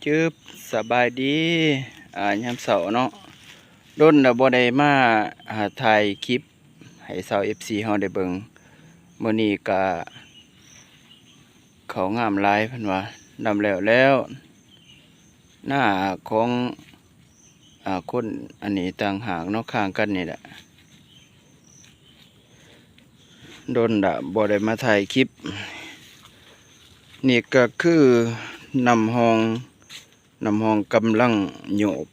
ອືບ ສະບາຍດີ ອ່າ ຍາມເຊົ້າເນາະ ດົນແລ້ວບໍ່ໄດ້ມາ ອ່າ ຖ່າຍຄລິບໃຫ້ຊາວເອັຟຊີເຮົາໄດ້ເບິ່ງ. ມື້ນີ້ກະເຂົ້າງາມຫຼາຍ ເພິ່ນວ່າ ດຳແລ້ວແລ້ວ ໜ້າຂອງ ອ່າ ຄົນອັນນີ້ຕ່າງຫາກເນາະ ຂ້າງກັນນີ້ແຫຼະ. ດົນລະບໍ່ໄດ້ມາຖ່າຍຄລິບ. ນີ້ກະຄືນ້ຳຮ່ອງ ນ້ຳຮ່ອງກຳລັງໂຍບ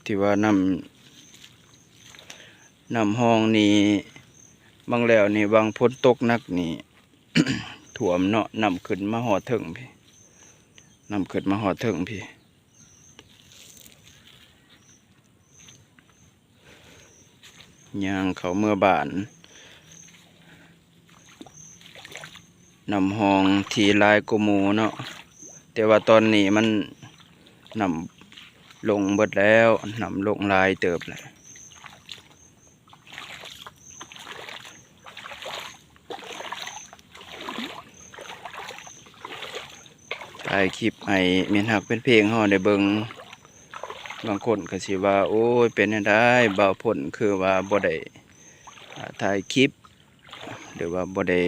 ທີ່ວ່ານ້ຳ ນ້ຳຮ່ອງນີ້ ບາງແລ້ວນີ້ ຫວ່າງຝົນຕົກໜັກນີ້ ຖ້ວມເນາະ ນ້ຳຂຶ້ນມາຮອດເທິງພີ້ ນ້ຳຂຶ້ນມາຮອດເທິງພີ້. ຍ່າງເຂົ້າເມືອບ້ານ ນ້ຳຮ່ອງທີ່ຫຼາຍກວ່າໝູ່ເນາະ ແຕ່ວ່າຕອນນີ້ມັນ ນ້ຳລົງເບິດແລ້ວ ນ້ຳລົງຫຼາຍເຕີບແລ້ວ. ຖ່າຍຄລິບໃຫ້ມິດຮັກແຟນເພງເຮົາໄດ້ເບິ່ງ. ບາງຄົນກໍຊິວ່າ ໂອ້ຍ ເປັນແນວໃດ ບ່າວພົ້ນຄືວ່າບໍ່ໄດ້ ອ່າ ຖ່າຍຄລິບ ຫຼືວ່າບໍ່ໄດ້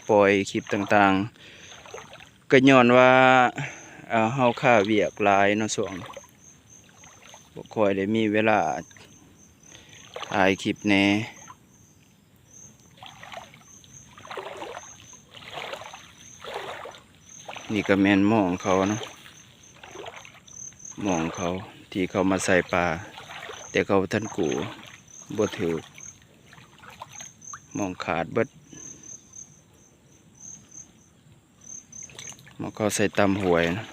ປ່ອຍຄລິບຕ່າງໆ. ກໍຍ້ອນວ່າ ເອີ ເຮົາຄາວຽກຫຼາຍເນາະ ຊ່ວງ ບໍ່ຄ່ອຍໄດ້ມີເວລາຖ່າຍຄລິບແດ່. ນີ້ກໍແມ່ນມອງເຂົາເນາະ ມອງເຂົາທີ່ເຂົາມາໃສ່ປາ ແຕ່ເຂົາບໍ່ທັນກູ້ ບໍ່ຖືກ ມອງຂາດເບິດ. ມາເຂົ້າໃສ່ຕຳຫ້ວຍນະ.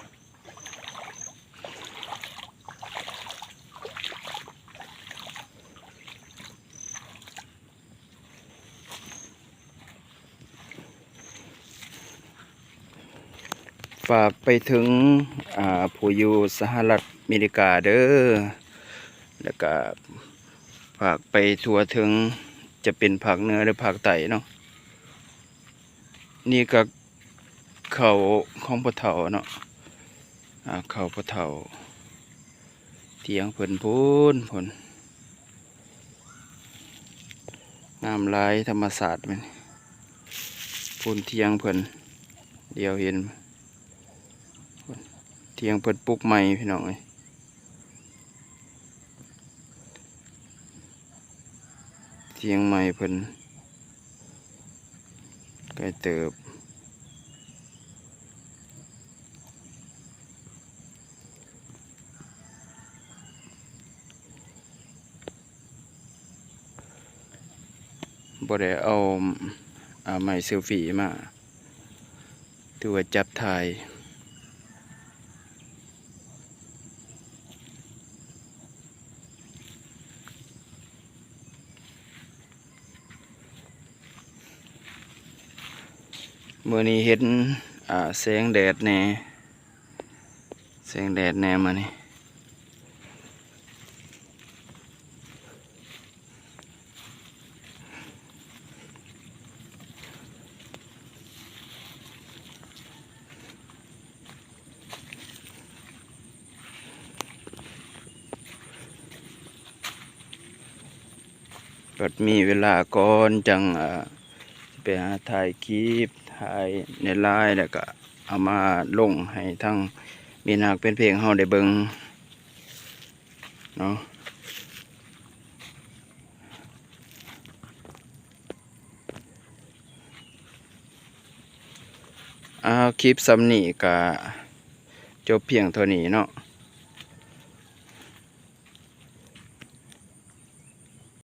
ຝາກໄປເຖິງ ອ່າ ຜູ້ຢູ່ສະຫະລັດອາເມລິກາເດີ ແລ້ວກະຝາກໄປທົ່ວເຖິງ ຈະເປັນພາກເໜືອ ຫຼື ພາກໃຕ້ເນາະ. ນີ້ກະ ເຂົ້າຂອງພໍ່ເຖົ້າເນາະ ອ່າ ເຂົ້າພໍ່ເຖົ້າ ຖຽງເພິ່ນພຸ້ນ ພຸ້ນ ງາມຫຼາຍ ທຳມະຊາດແມ່ນ ພຸ້ນຖຽງເພິ່ນ ດຽວເຫັນ ຖຽງເພິ່ນປຸກໃໝ່ ພີ່ນ້ອງເອີຍ. ຖຽງໃໝ່ເພິ່ນ ໄກເຕີບ ບໍ່ໄດ້ເອົາ ອ່າ ໄມ້ເຊວຟີມາ. ຖືວ່າຈັບຖ່າຍ ມື້ນີ້ເຫັນ ອ່າ ແສງແດດແດ່ ແສງແດດແດ່ມື້ນີ້. ບັດມີເວລາກ່ອນ ຈັ່ງ ເອີ ຊິໄປຫາຖ່າຍຄລິບ ຖ່າຍໃນລາຍ ແລ້ວກະເອົາມາລົງໃຫ້ທາງມິດຮັກແຟນເພງເຮົາໄດ້ເບິ່ງເນາະ. ອ້າວ ຄລິບສ່ຳນີ້ກະຈົບພຽງເທົ່ານີ້ເນາະ.